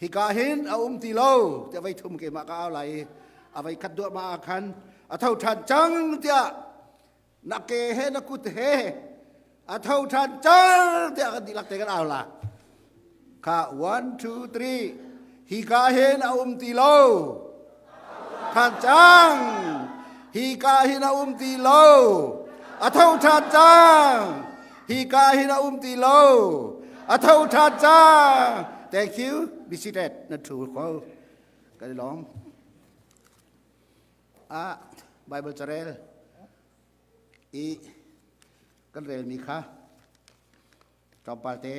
Hika hin a um ti lo tiah vei thum keimah ka au lai i a vei khat duahmah ah khan a tho ṭhan cang tiah na ke he na kut he a tho ṭhan cang tiah kan dihlak te kan au la. Kha one two three hika hin a um ti lo ṭhan cang hika hin a um ti lo a tho ṭhan cang hika hin a um ti lo a tho ṭhan cang. Thank you. Be seated. Na ṭhu ko. Kan i lawm. Ah, Bible carel i kan relmi kha tlawmpal te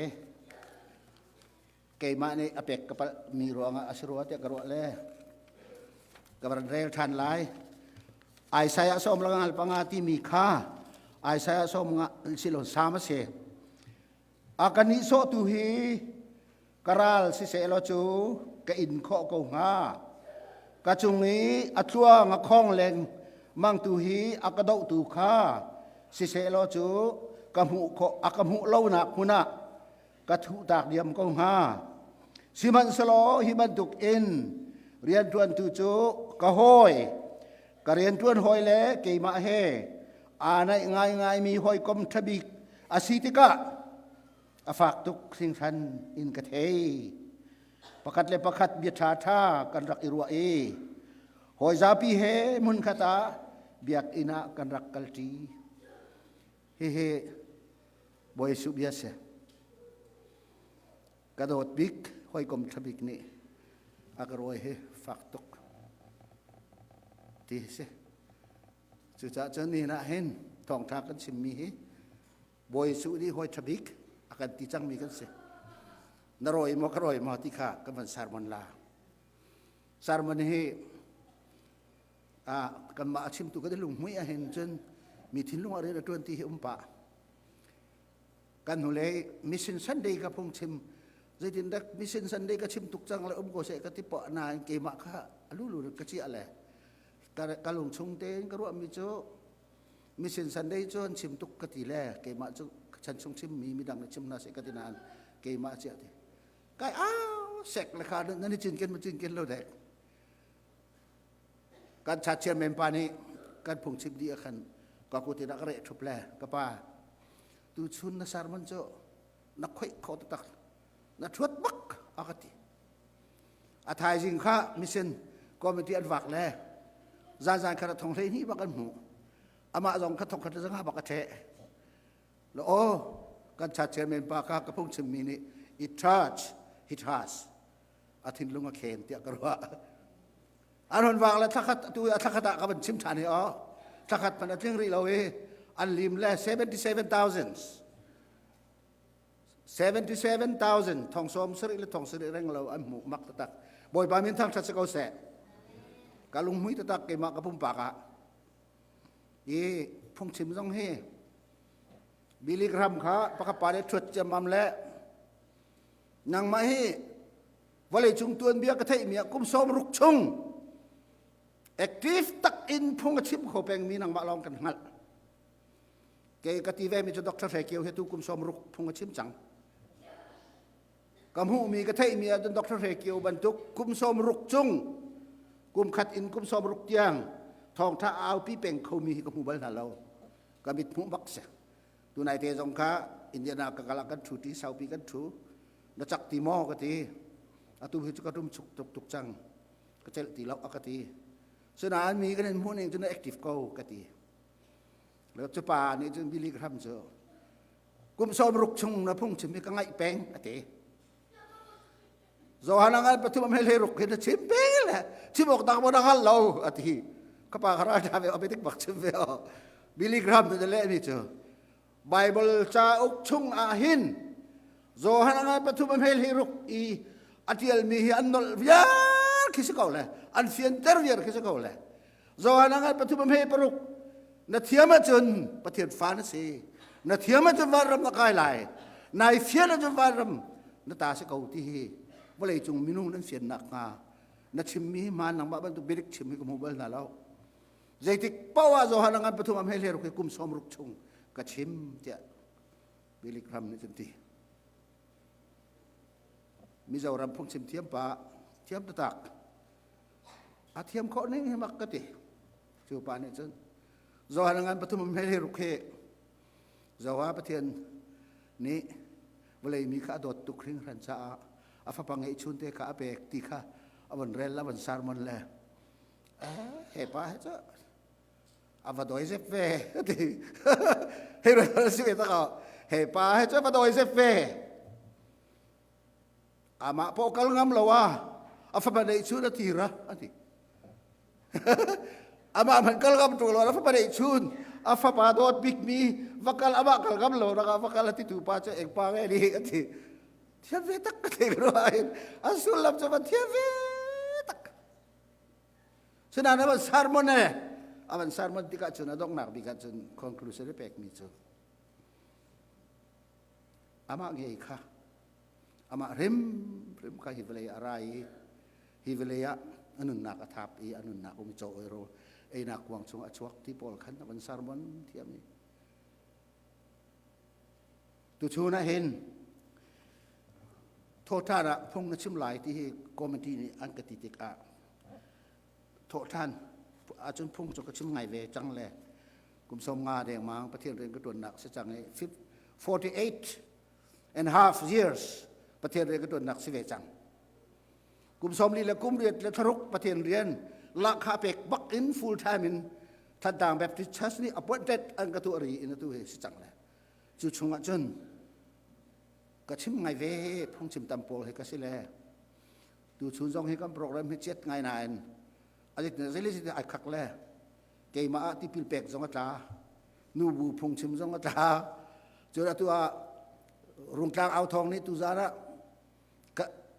keimah nih a pek ka palh mi ruangah a si rua tiah ka ruah le ka van rel ṭhan lai. Isaiah sawm la ngal panga timi kha Isaiah sawm nga silon sam a si. A kan nih sawh tu hi ka ral siseh law cu ka in khawh ko hnga. Ka cung i a tluang a khong leng mang tu hi a ka dohtu kha siseh law cu ka hmuh khawh a ka hmuh lonak hmun ah ka thuhtak diam ko hnga. Sihmanhsehlaw hi bantuk in rianṭuantu cu ka hawi, ka rianṭuan hawi le keimah he aa naih ngaingaimi hawikom ṭha bik a si tikah a fak tuk hringhran in ka thei. Pakhat le pakhat bia ṭhaṭha kan rak i ruah i hawi zapi he hmunkhat ah biakinn ah kan rak kalṭi. Hihi Bawi Jesuh bia si. Ka dawt bik hawikom ṭha bik nih a ka rawi hi fak tuk ti si. Cucaah cun nihin ah hin thawngṭha kan chimmi hi Bawi Jesuh nih hawi ṭha bik a kan ti cangmi kan si. Na rawi maw ka rawi maw ti kha kan van sermon la. Sermon hi ah kanmah a chimtu kan i lunghmuih ahhin cun mi thinlung ah rian a ṭuan ti hi um pah. Kan hnulei Mission Sunday ka phung chim zeitin dak Mission Sunday ka chim tuk cang le um ko seh ka ti poah nain keimah kha alulu ka ciah le ka lung chung tein ka ruahmi cu Mission Sunday cu an chim tuk ka ti le keimah cu chan chung chim mi midang nih chim hna seh ka ti nain keimah ciah ti kai au sek le kha nan i cinken ma cinken lo dek kan chat chairman pa nih kan phungchim dih ah khan ka kut in a ka reh ṭhup le ka pa tuchun na sermon cu na khoih kho taktak na ṭhuat bak a ka ti. A thaizing kha mission committee an vak le zanzan khat a thong 12 bak an hmuh. Amah zong kha thong khat le zanga bak a ṭheh le aw kan chat chairman pa kha ka phungchim mi nih it touch it has a thinlung a khen tiah ka ruah. An hon vak le thlakhat tu a thlakhat ah ka van chim ṭhan hi aw thlakhat hmanh a tling rih lo i an lim le 77,000 77,000 thong sawm sarih le thong sarih reng lo an hmuh mak taktak. Bawipa min thangṭhat si ko seh. Ka lunghmui taktak keimah ka pumpak ah i phungchim zong hi Billy Graham kha pakhat pa le ṭhuat ciammam le nangmah hi vawleicung tuanbia ka theihmi ah kum 60 chung active tak in phung a chim kho pengmi nangmah lawng kan hngalh. Kei ka ti ve mi cu Dr. Hre Kio hi tu kum 60 phung a chim cang. Ka hmuhmi ka theihmi ah cun Dr. Hre Kio bantuk kum 60 chung kum khat in kum 60 tiang thawngtha aupi peng khomi hi ka hmu bal hna lo. Ka mit hmuh bak si. Tunai te zong kha Indiana ka kal ah kan ṭhu ṭi saupi kan ṭhu. Na cak ti maw ka ti. Atu hi cu ka tum chuk tuk tuk cang. Ka celh ti lo a ka ti. Sinain mi kan in hmuh ning cu na active ko ka ti. Le cu pa nih cun Billy Graham cu kum 60 chung na phungchim hi ka ngaih peng a ti. Johan ngal pathum am hlei ruk hin na chim peng le chim awk dak mo na ngal lo a ti. Ka pa kha ral ṭha ve abetik bak chim ve o. Billy Graham tu le mi cu Bible cauk chung ah hin Johan ngal pathum am hlei ruk i a tialmi hi an nolh viar khi si ko le an fianter viar khi si ko le Johan ngal pathum am hlei paruk na thiam ahcun Pathian fa na si na thiam ahcun vanram na kai lai nai fian ahcun vanram na ta si ko ti hi vawlei cung minung nan fian nak hnga na chimmi hmaan nangmah bantuk biadik chim hi ka hmu bal hna lo. Zeitik paoh ah Johan ngan pathum am hei ruk hi kum 60 chung ka chim tiah Billy Graham nih cun ti. Mizoram phungchim thiam pa thiam taktak. A thiam khawh ning hi mak ka ti. Cu pa nih cun Johan ngan pathum hme hi ruk hi Jehovah Pathian nih vawlei mi kha a dawt tuk hringhran caah a fapa ngeihchun te kha a pek ti kha a von rel a von sermon le he pa he cu a va doi zep ve ti hei rel si ve tak he pa he cu a va doi zep ve amah pawh kal ngam lo a a fapa neihchun a tira a ti amah hmanh kal ngam ṭung lo a fapa neihchun a fapa dawt bikmi va kal amah kal ngam lo raka va kal a ti tu pa cu eng pa nge ni a ti thiam ve tak ka thei rua in a sullam cu va thiam ve tak sinain a van sermon e a van sermon tikah cun a donghnak bik ah cun conclusion a pekmi cu amah ngei kha amah hrimhrim kha hi vawlei a ra i hi vawlei ah a nunnak a thap i a nunnak um caw oi ro einak kuang chung a chuak ti pawl khan a van sermon thiam i tuchun ah hin thawṭhan ah phung na chim lai ti hi committee nih an ka ti tikah thawhṭhan ahcun phung cu ka chim ngai ve cang le kum 50 dengmang Pathian rian ka ṭuannak si cang i 48 and half years Pathian rian ka ṭuannak si ve cang. Kum 40 le kum riat le thlaruk Pathian rian lahkhah pek bak in full time in Thantlang Baptist Church nih appointed an ka tuah ri in atu hi si cang le cu chungah cun ka chim ngai ve phungchim tam pawl hi ka si le tu chun zong hi kan program hi chiat ngai nain azit zili ai khak le keimah ah tipil pek zong a tla nubu phungchim zong a tla cun atu ah rungtlang au thawng nih tuzan ah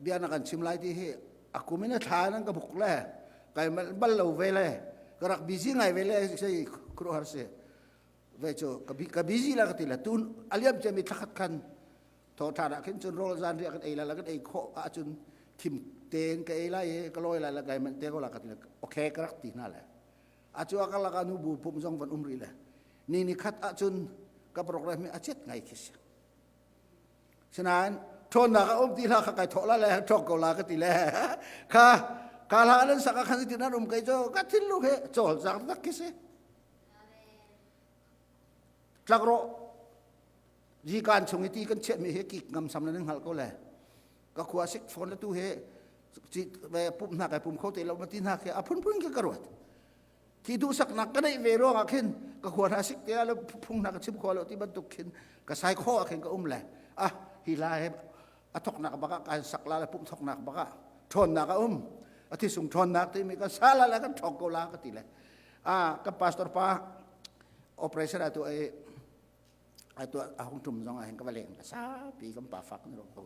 bia na kan chim lai ti hi a kum in a thla nan ka buk le kai bal lo ve le ka rak busy ngai ve le sei kru har se ve chu ka busy la ka ti le tun aliam chemi thlakhat khan tho tha da khin chun rol zan ria kan ei la la kan ei kho a chun thim ten ka ei lai ka loi lai la kai man te ko la ka ti le okay ka rak ti na le a chu ka la ka nu bu pum zong van um ri le ni ni khat ah cun ka program mi a chet ngai khi si sinain ṭhawnnak a um ti hlah kha kai thawh la le ṭhawk ko la ka ti le kha ka hla nan sak ah khan ti nan um kai cu ka thinlung he cawl cang tak khi si tlak rawh Zikan chung i ti kan chiahmi hi kik ngamsam nan hngalh ko le ka khua sik phone le tu he ve pum hna kai pum kho te lo ma ti hna khi a phunphun khi ka ruat khi duhsaknak ka neih ve ruangah khin ka khua hna sik te le phung hna ka chim kho lo ti bantuk khin ka sai kho ah khin ka um le ah hi la he a thoknak baka kan sak la le pum thoknak baka ṭhawnnak a um a thisung ṭhawnnak ti mi ka sa la le kan ṭhawng ko la ka ti le ah ka pastor pa operation a tu ai atu a hung tum zong ah hin ka va leng sapi kan pa fak ni ro ko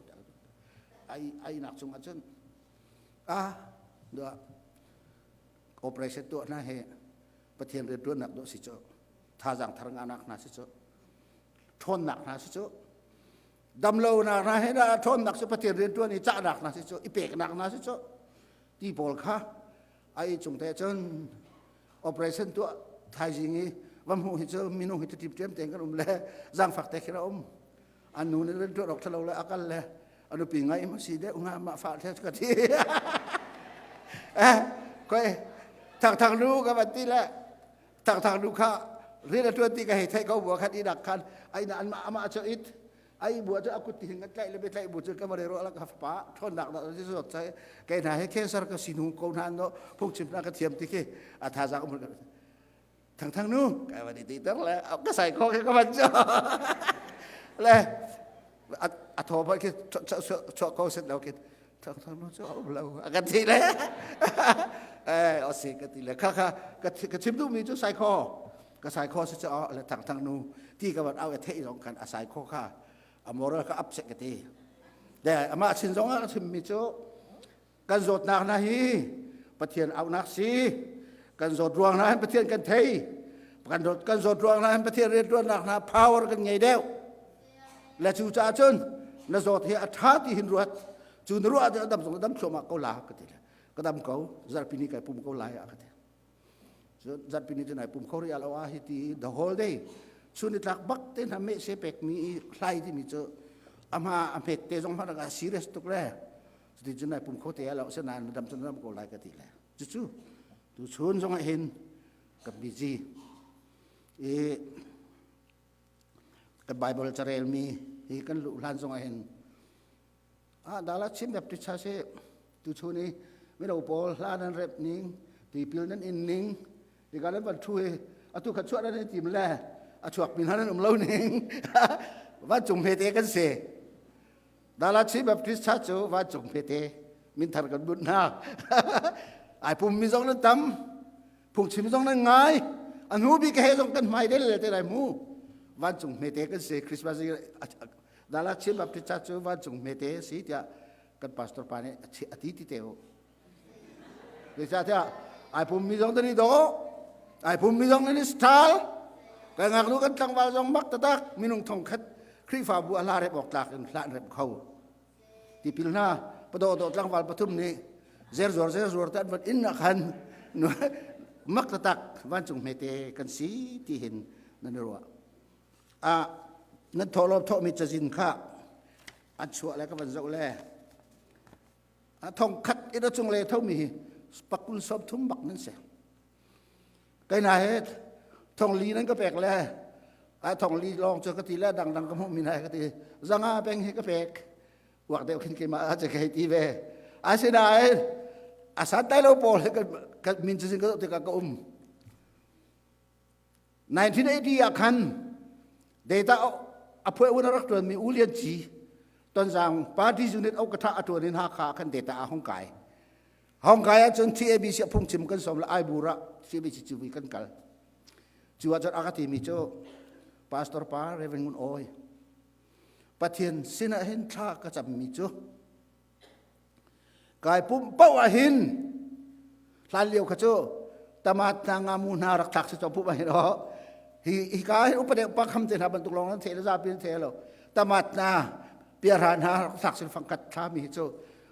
ai ai nak chung ahcun ah dua operation tuah na he pathian rian tuannak do si chu thazang thar nga nak na si chu ṭhawnnak na si chu damlo nak na he na ṭhawnnak cu pathian rian tuan i cahnak na si chu i peknak na si chu ti pawl kha ai chung te cun operation tuah thaizing i va hmuh hi cu minung hi titip ṭem tein kan um le zaangfak te khin a um an nu nih rian ṭuan awk ṭhalo le a kal le a nupi ngai ma si deuh nga mah fa the ka ti eh koi thang thang nu ka van ti le thang thang nu kha rian a ṭuan ti ka hei theih ko bua khan i nak khan ai na an mah amah cu it ai bu cu akut ti hin kan tlaih le be tlaih bu cu ka mare ro la ka fapa ṭhawnnak da si zot chai kei hna he cancer ka sinu ko hna no phungchim na ka thiam ti khi a thazaang um thang thang nu kai va ti ter le ka sai kho ke ka van cho le a tho ba khi cho ko set lo khi thang thang nu chu um lo a kan ti le eh o si ka ti le kha kha ka chim duh mi cu sai kho ka sai kho si chu le thang thang nu ti ka van au e thei zong kan a sai kho kha a moral ka upset ka ti de ama chin zong a chim mi cu kan zawtnak na hi pathian aunak si kan zawt ruang na hin pathian kan thei kan zawt kan zawt ruang na hin pathian riantuannak na power kan ngei deuh le cu caah cun na zawt hi a tha ti hin ruat cu na ruah ah dam zong dam thluahmah ko la ka ti le ka dam ko zarhpi ni kai pum ko lai a ka ti zarhpi ni cu nai pum kho ri alo a hi ti the whole day chun ni tlak bak te hna me se pek mi hlai ti mi cu ama a hmet te zong hmanh a serious tuk le. Cuti cun ai pum kho te lo asinain na dam cun na dam ko lai ka ti le. Cucu tu chun zong ah hin kan busy. I kan Bible carel mi hi kan luh hlan zong ah hin ah dala Chin Baptist Church hi tu chun i mino pawl hla nan rep ning tipil nan in ning Hika nan van ṭhu hi atu kha chuah nan i tim le a chuak mi hna nan um lo ning vancung hmete kan si. Dalachi Baptist Church cu vancung hmete minthar kan bunh hna. Ai pum mi zong nan tam, phungchim zong nan ngai, a hnu bik he zong kan hmai del le te lai mu. Vancung hmete kan si. Christmas Dalachi Baptist Church cu vancung hmete si tiah kan pastor pa nih a ti ti te u. Zeicahtiah ai pummi zong nan i dawh, ai pummi zong nan i style, kan ngaknu kan tlangval zong mak taktak minung thongkhat Khrihfabu a hla rep awk tlak in hlah rep kho. Tipil hna padaw dawh tlangval pathum nih zerzuar zerzuar te an van inn ah khan mak taktak vancung hmete kan si ti hin nan i ruah. Ah nan thawhlawm thawhmi cazin kha an chuah le ka van zoh le Thong khat in a cung le thomi hi pakul sawm thum bak nan si. Kai na he thong li nan ka pek le a thong li lawng cu ka ti le dangdang ka hmuh mi na ka ti zanga peng hi ka pek uak deuh khin keimah a che kai ti ve asinain a san tai lo pawl he ka min cu ka tikah ka um 1980 ah khan data a phuai un a rak ṭuanmi U Lian Ci Tonzang party unit au ka a ṭuan in Hakha khan data a hong kai. Hong kai ahcun TABC a phungchim kan som le Aibur ah TABC civui kan kal. Cu ahcun a ka timi cu Pastor pa Reverend Ngun Awi Pathian sinah hin thla ka cammi cu Kai pumh paoh ah hin hlan lio kha cu tamat hna ngamu hna rak thlak si cawm pumh ah hin aw hi hi ka hin upa deuh pa kham te hna bantuk lawng nan thei le zapi nan thei lo tamat hna piahra hna rak thlak sin fangkhat thlami hi cu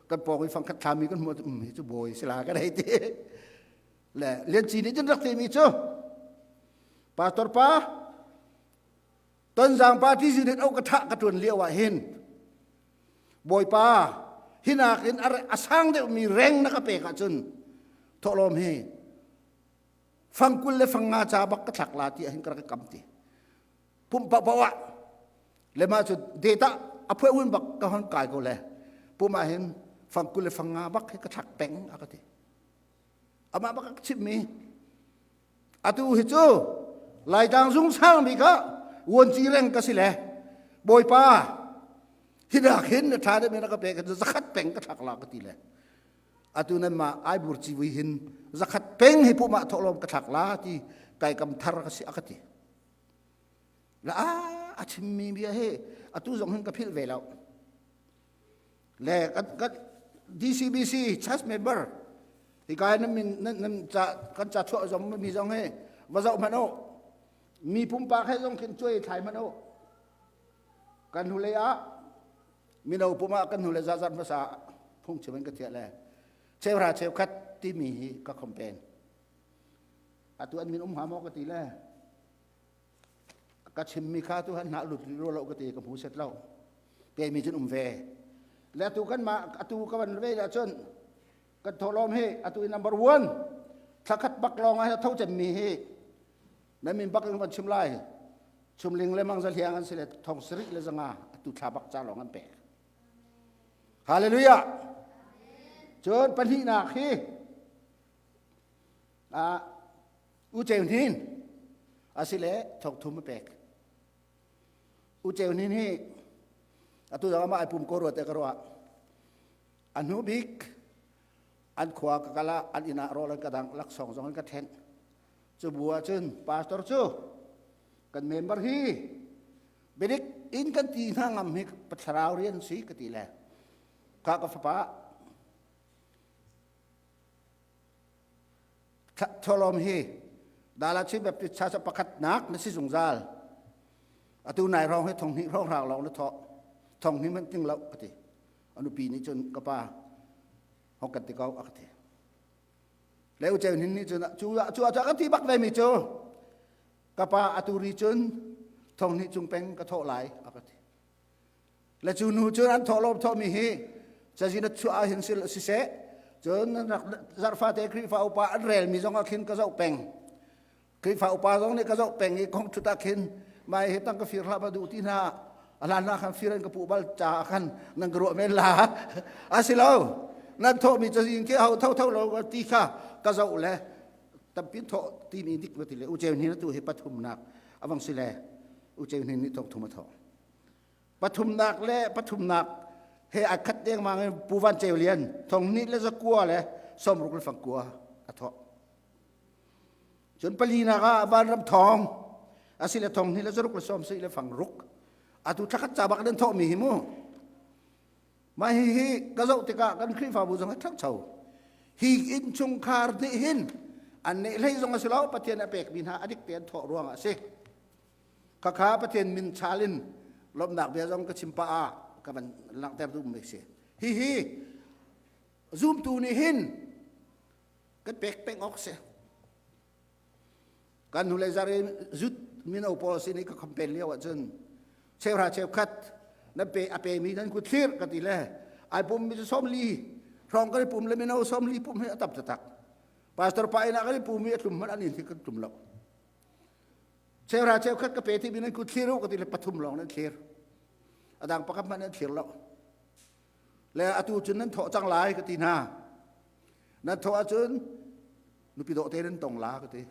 kan pawng i fangkhat thlami kan hmuh um hi cu bawi sila kan hei ti le lianci nih cun rak timi cu pastor pa Tonzang party zinit au ka thah ka tuan lio ah hin Bawipa hinak in a sang deuhmi reng na ka pek ahcun thawhlawm hi fangkul le fangnga ca bak ka thlak la ti ahhin ka rak kam ti pum pa pa le ma cu data a phuai un bak ka hon kai ko le pum ah hin fangkul le fangnga bak hi ka thlak peng a ka ti amah bak ka chimmi Atu hi cu Laitlang zung sang bik ah vuanci reng ka si le Bawipa hinak hin na ṭha deuh na ka pek zakhat peng ka thlak la ka ti le atu nan mah aibur civui hin zakhat peng hi pumah thawhlawm ka thlak la ti kai kam thar ka si a ka ti la a a chimmi bia hi atu zong hin ka philh ve lo le kan DCBC church member hika nan min nan nan ca kan ca chuah zong mi zong he va zoh hmanh u mi pumpak he zong khin cuai thlai hmanh u kan hnulei ah mino pum ah kan hnulei zazat hmasa phungchim in ka thiah le cheuhra cheukhat timi hi ka complain atu an min um hnga maw ka ti le ka chimmi kha tu han hna lut ro lo ka ti ka hmu set lo pe mi cun um ve le atu kan ma atu ka van ve la cun kan tholom hi atu i number one thlakhat bak lawng ah tho cem mi hi nan min bak in van chim lai chumling le mang zaliang an si le thong sari le zanga atu thla bak cha lawng an pek hallelujah cun pahnihnak hi U Ceu Hnin asile thok thum a pek. U Ceu Hnin hi atu zong amah ai pum ko rua te ka ruah. A hnu bik an khua ka kal ah an inn ah rawl an ka dang laksawng zong an ka thenh. Cu bu ah cun pastor cu kan member hi biadik in kan ti hna ngam hi thlarau rian si ka ti le ka ka fapa Tholom hi Dala Chin Baptist Church pakhatnak na si zungzal. Atu nai hrawng hi thong hnih hrawng hrang lawng na thawh. Thong hnih hmanh ting lo ka ti. A nupi nih cun ka pa hong kan ti ko a ka ti. Le u ceu nin nih cun cu cu a kan ti bak ve mi cu ka pa atu ri cun thong hnih cung peng ka thawh lai a ka ti. Le cu nu cun an thawhlawm thawhmi hi Cazin a chuah ahhin siseh, cun zarhfate Khrihfa upa an relmi zong ah khin ka zoh peng. Khrihfa upa zong nih ka zoh peng i kong ṭhut ah khin mai hi tang ka fir hlah ma duh ti hna. A hlan ah khan fir an ka puh bal caah khan nan ka ruah men la. A si lo. Nan thawhmi cazin khi ho tho tho lo ti kha ka zoh le tampi thawh timi dik ma ti le u ceu hnin atu hi pathumnak avang si le u ceu hnin nih thawk thum a thawh. Pathumnak le pathumnak he a khat dengmang in Pu Van Ceu Lian thong hnih le zakua le sawmruk le fangkua a thawh. Cun palinak ah Vanram Thawng asile thong hnih le zaruk le sawm le fangruk atu thlakhat ca bak nan thawhmi hi mu. Mah hi hi ka zoh tikah kan Khrihfabu zong a ṭhangcho. Hi innchungkhar nih hin an neih hlei zong a si lo Pathian a pekmi hna a dik te an thawh ruangah a si. Khakha Pathian min chal in lawmhnak bia zong ka chim pah ah ka van langhter duh mi si. Hihi zumtu nih hin kan pek peng awk si. Kan hnulei zar in zut mino pawl sin i ka campaign lio ahcun cheuhra cheukhat na pe a pemi nan kut thlir ka ti le ai pum mi cu 40 hrawng kan i pum le mino 40 pum hi a tam taktak. Pastor pa inn ah kan i pum i a tlum hmanh an in hi kan tlum lo. Cheuhra cheukhat ka pe ti mi nan kut thlir u ka ti le pathum lawng nan thlir. A dang pakhat hmanh nan thlir lo. Le atu cun nan thawh cang lai ka ti hna. Nan thawh ahcun nupi dawh te nan tong la ka ti.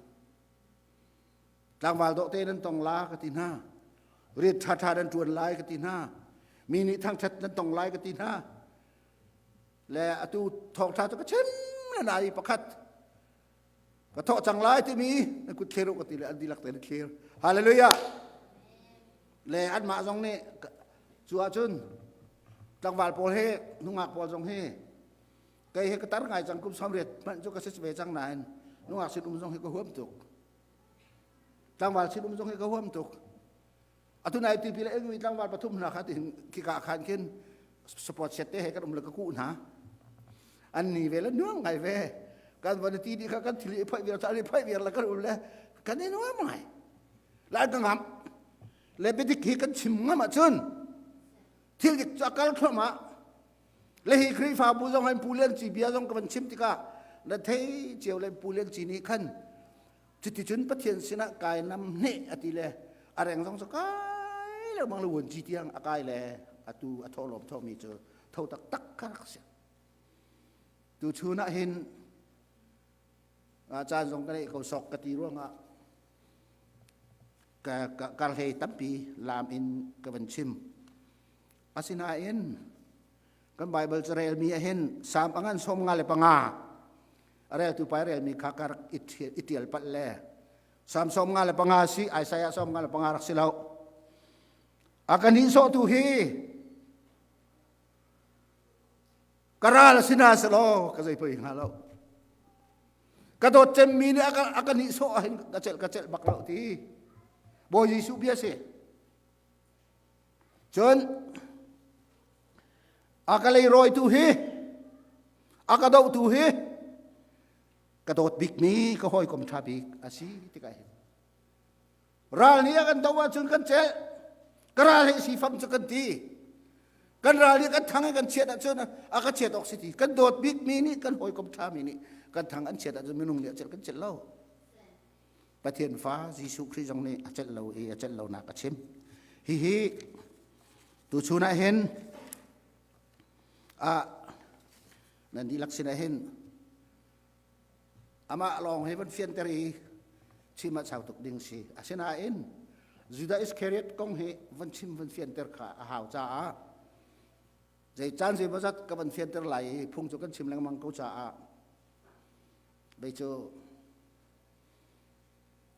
Tlangval dawh te nan tong la ka ti hna. Rian ṭhaṭha nan ṭuan lai ka ti hna. Mi nih thangṭhat nan tong lai ka ti hna. Le atu thawngṭha cu ka chim le nai pakhat ka thawh cang lai timi na kut thlir u ka ti le an dihlak te an thlir hallelujah le anmah zong nih cu ahcun tlangval pawl he nungak pawl zong hi kei he ka tar ngai cang kum 80 hmanh cu ka si ve cang nain nungak sin um zong hi ka huam tuk tlangval sin um zong hi ka huam tuk atu nai tipi le engmi tlangval pathum hna kha tin khika khan khin support set te he kan um le ka ku hna an ni ve le nuam ngai ve kan van ti di kha kan thili phai viar ta phai viar la kan um le kan i nuam ngai lai ka ngam le biadik hi kan chim ngam ahcun thil dik cu a kal thluahmah le hi Khrihfabu zong hin Pu Lian Ci bia zong ka van chim tikah na thei cio le Pu Lian Ci nih khan Cuticun Pathian sinah kai nam hne a ti le a reng zong cu kai lengmang le vuanci tiang a kai le atu a thawhlawm thawhmi cu tho taktak kha rak si. Tu chun ah hin caan zong ka neih ko sok ka ti ruangah ka ka hlei tampi lam in ka van chim. Asinain kan Bible carelmi ah hin Salm a ngan 55 a reltu pa relmi kha ka rak i ṭial palh le Salm 55 si Isaiah 55 rak si lo. A ka nihsawhtu hi ka ral a si na selaw ka zei poi hnga lo. Ka dawt cemmi nih a ka nihsawh ahhin ka celh ka celh bak lo ti. Bawi Jesuh bia si. Cun a ka leirawitu hi a ka dohtu hi ka dawt bikmi ka hawikom ṭha bik a si tikah hin ral nih a kan doh ahcun kan celh ka ral hi sifam cu kan ti kan ral nih kan thang i kan chiat ahcun a ka chiat awk si ti kan dawt bikmi nih kan hawikom ṭhami nih kan thang an chiat ahcun minung nih a celh kan celh lo Pathian fa Jesuh Khrih zong nih a celh lo i a celh lonak a chim. Hihi tuchun ah hin ah nan dihlak sin ah hin amah lawng hi van fianter i chim ah sau tuk ding si. Asinain Judah Iskariot kong hi van chim van fianter kha a hau caah zei caan zei mazat ka van fianter lai i phung cu kan chim lengmang ko caah bei cu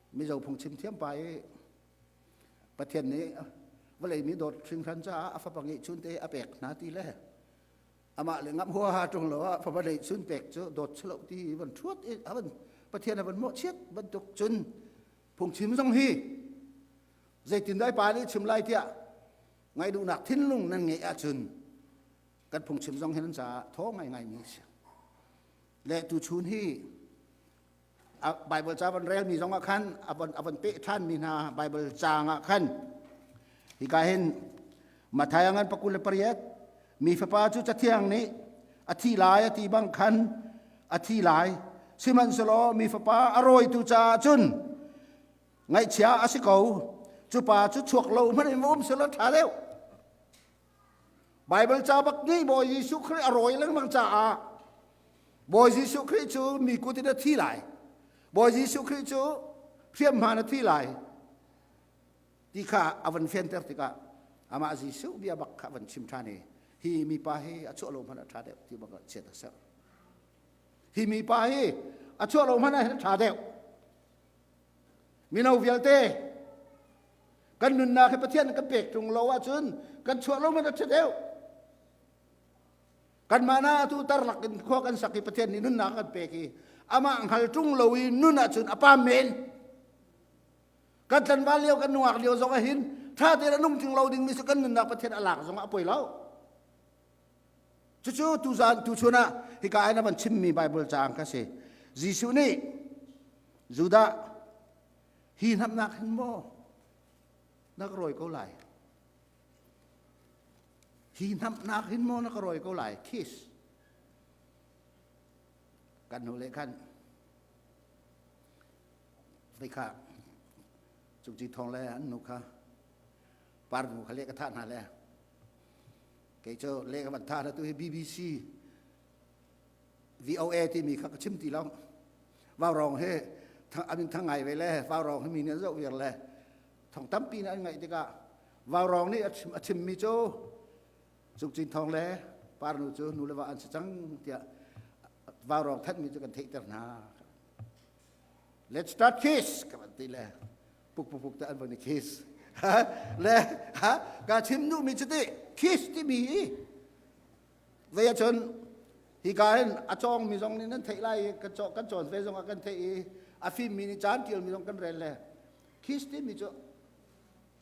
Mizo phungchim thiam pa i Pathian nih vawlei mi dawt hringhran caah a fapa ngeihchun te a pek hna ti le amah le ngamh huaha ṭung lo ah fapa ngeihchun pek cu dawt si lo ti van ṭhuat i a van Pathian a van mawhchiat bantuk cun phungchim zong hi zeitin dah pa nih chim lai tiah ngaih duhnak thinlung nan ngeih ahcun kan phungchim zong hi nan caah thaw ngaingai mi a si. Le tuchun hi Bible ca van relmi zong ah khan a van peh ṭhanmi hna Bible caang ah khan hika hin Matthai ngan 28. Mi Fapa cu Cathiang nih a thi lai a ti bang khan a thi lai. Sihmanhsehlaw mi Fapa a rawitu caah cun ngaihchia a si ko. Cu pa cu chuak lo hmanh in va um selaw ṭha deuh. Baibal ca bak nih Bawi Jesuh Khrih a rawi lengmang caah Bawi Jesuh Khrih cu mi kut in a thi lai. Bawi Jesuh Khrih cu hriamhman a thi lai ti kha a van fianter tikah amah Jesuh bia bak kha a van chim ṭhan i hi mipa hi a chuah lo hmanh a ṭha deuh ti bak ah chiat a ser. Hi mipa hi a chuah lo hmanh ah hin a ṭha deuh. Mino vialte kan nunnak hi Pathian kan pek ṭung lo ahcun kan chuah lo man a ṭha deuh. Kanmah na atu tarlak in khua kan sak i Pathian nih nunnak kan pek i amah hngal ṭung lo i nun ahcun a pam men. Kan tlanval lio kan nungak lio zong ahhin ṭha tein a nung ṭung lo dingmi cu kan nunnak Pathian a lak zong ah a poi lo. Cucu tuzan tuchun ah hika in a van chimmi Bible caang ka si. Jesuh nih Judah hi hnamnak hin maw na ka rawi ko lai? Hi hnamnak hin maw na ka rawi ko lai? Kiss. Kan hnu le khan vei kha cungci thong le an nu kha parnu kha le ka thah hna le Kei cu le ka van tha na tu hi BBC VOA timi kha ka chim ti lo. Vaurong he amin thang ngai ve le vaurong hi mi nih an zoh viar le thong tampi nih an ngaih tikah vaurong nih a chimmi cu Cungcin Thawng le Parnu cu nu le va an si cang tiah vaurong thanhmi cu kan theihter hna. Let's start kiss ka van ti le puk puk puk te an van i kiss le ha ka chim duhmi cu ti kiss timi hi vei ahcun hi ka hin a cawngmi zong nih nan theih lai i kan kan cawn ve zong ah kan theih i a fimmi nih caan tialmi zong kan rel le kiss timi cu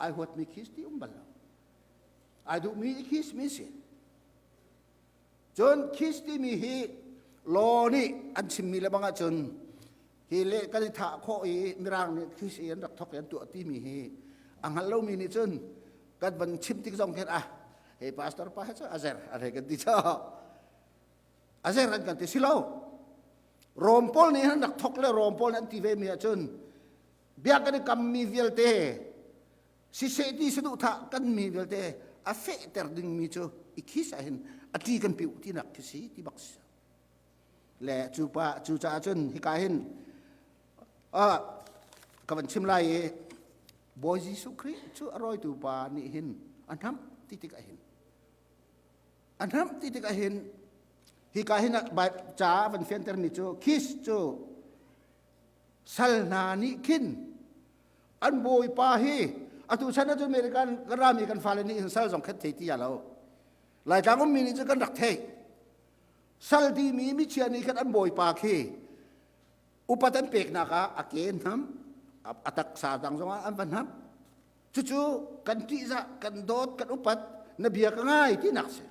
ai huatmi kiss ti um bal lo ai duhmi i kiss mi si Cun kiss timi hi law nih an chimmi le bang ahcun hi le kan i thah khawh i Mirang nih kiss i an rak thok i an tuah timi hi a hngal lomi nih cun kan van chim tik zong khin ah hey pastor pa he cu a zer a re kan ti cho a zer an kan ti si lo Rom pawl nih an rak thok le Rom pawl nih an ti ve mi ahcun bia kan i kammi vialte siseh ti saduhthah kan mi vialte a fehter dingmi cu i khis ah hin a ṭi kan piu tinak khi si ti bak si le cu pa cu caah cun hika hin ka van chim lai i Bawi Jesuh Khrih cu a rawitu pa nih hin a hnamh ti tikah hin a hnamh ti tikah hin hika hin ca van fiantermi cu kiss cu sal hna nih khin an bawipa hi atu chan ahcun American kan rami kan fale nih hin sal zong khat thei ti ya lo Laitlang ummi nih cun kan rak theih sal timi michia nih khan an bawipa khi upat an peknak ah a ke hnam a taksa dang zongah an va hnam cucu kan ṭihzah kan dawt kan upat na bia ka ngai tinak si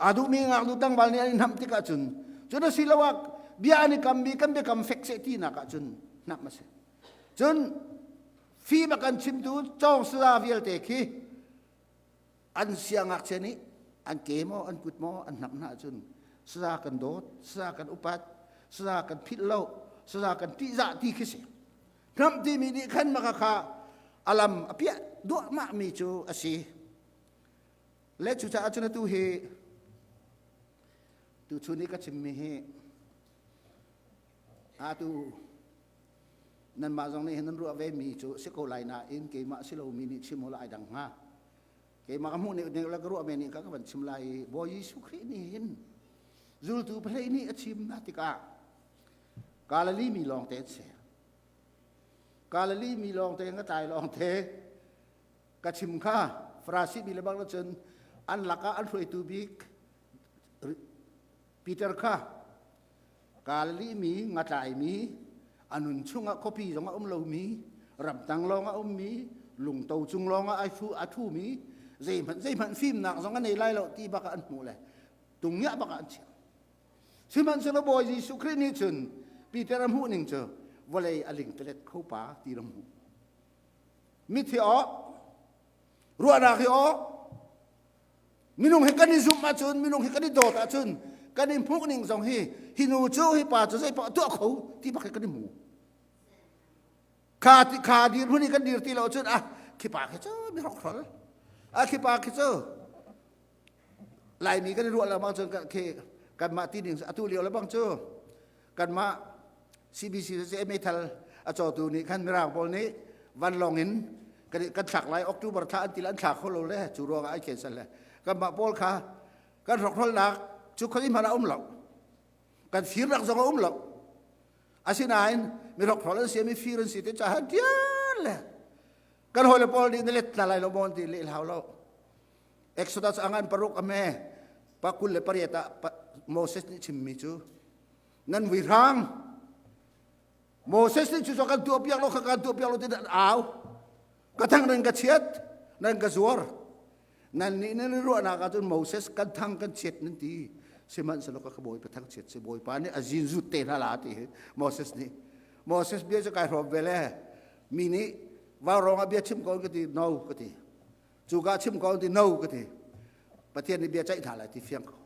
aa duhmi ngaknu tlangval nih an i hnamh tikah cun cun asiloah bia an i kammi kan biakam fek seh tinak ah cun hnamh a si cun fim a kan chimtu cawng sala vialte khi an siangngakchia nih an ke maw an kut maw an hnamh hna ahcun saza kan dawt saza kan upat saza kan philh lo saza kan ṭihzah ti khi si hnamh timi nih khan maka kha alam a piah duahmah mi cu a si Le cucaah cun atu hi tuchun i ka chimmi hi atu nanmah zong nih hin nan ruah ve mi cu si ko lai nain keimah si lomi nih chim u lai dang hnga. Keimah ka hmuh nih nih le ka ruah ve nih ka ka van chim lai i Bawi Jesuh Khrih nih hin zultu pahleih nih a chim hna tikah Galilee mi lawng te an si. Galilee mi lawng te nga tlai lawng te ka chim kha Farasi mi le bang cun an lakah an hruaitu bik Peter kha Galilee mi ngatlai mi a nun chungah khuapi zong a um lomi ramtang lawng a ummi lungto cung lawng ah ai fu a thumi zeihmanh zeihmanh fimnak zong a nei lai lo ti bak ah an hmuh le tungiah bak ah an chiah sihmanhsehlaw Bawi Jesuh Khrih nih cun Peter a hmuh ning cu vawlei a lingtelet kho pa ti ram hmuh Mithi aw, ruahnak hi aw. Minung hi kan i zumh ahcun, minung hi kan i dawt ahcun, kan i hmuh ning zong hi hi nu cu hi pa cu zei paoh tuah kho ti bak hi kan i hmu. Kha ti kha dir hmun i kan dir ti lo cun ah khi pa khi cu mi hrokhrol. Ah khi pa khi cu Laimi kan i ruah lengmang cun khi kanmah ti ning atu lio le bang cu kanmah CBC cu meithal a cawtu nih khan mirang pawl nih vanlawng in kan thlak lai October thla an ti an thla kho lo le cu ruangah ai cancel le kanmah pawl kha kan hrokhrolnak cu khoi hmanh a um lo kan firnak zong a um lo asinain mi hrokhrol an si mi fir an si te caah tial le kan hawile pawl nih na let tla lai lo maw an ti leh hlau lo Exodus angan paruk ame pa 28 ah Moses nih chimmi cu nan vuihrang Moses nih cu kan tuah piak lo kha kan tuah piak lo ti an au ka thang nan ka chiat nan ka zuar nan nih nan ruahnak ahcun Moses kan thang kan chiat nan ti sihmanhsehlaw ka bawipa thang chiat si bawipa nih a zin zut te hna la ti Moses nih Moses bia cu kai hrawm ve le mi nih vaurawng ah bia chim ko ka ti no ka ti cu ka chim ko ti no ka ti Pathian nih bia ceih hna lai ti fiang ko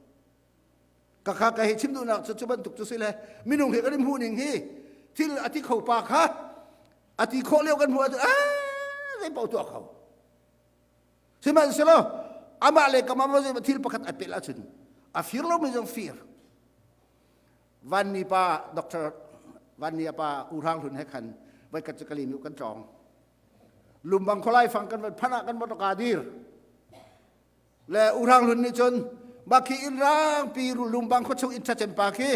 ka kha ka hi chim duhnak cu cu bantuk cu si le minung hi kan i hmuh ning hi thil a ti kho pa kha a ti khawh lio kan hmuh ahcun a zei paoh tuah kho sihmanhsehlaw amah le kamah thil pakhat a pelh ahcun a fir lomi zong fir Vanni pa Dr. Vanni pa U Hrang Hlun he khan voi kat cu kali mi kan tlawng lumbang khualai fang kan van phan ah kan motor dir le U Hrang Hlun nih cun mah khi inn rang pi lumbang khua chung inn ṭhacem pa khi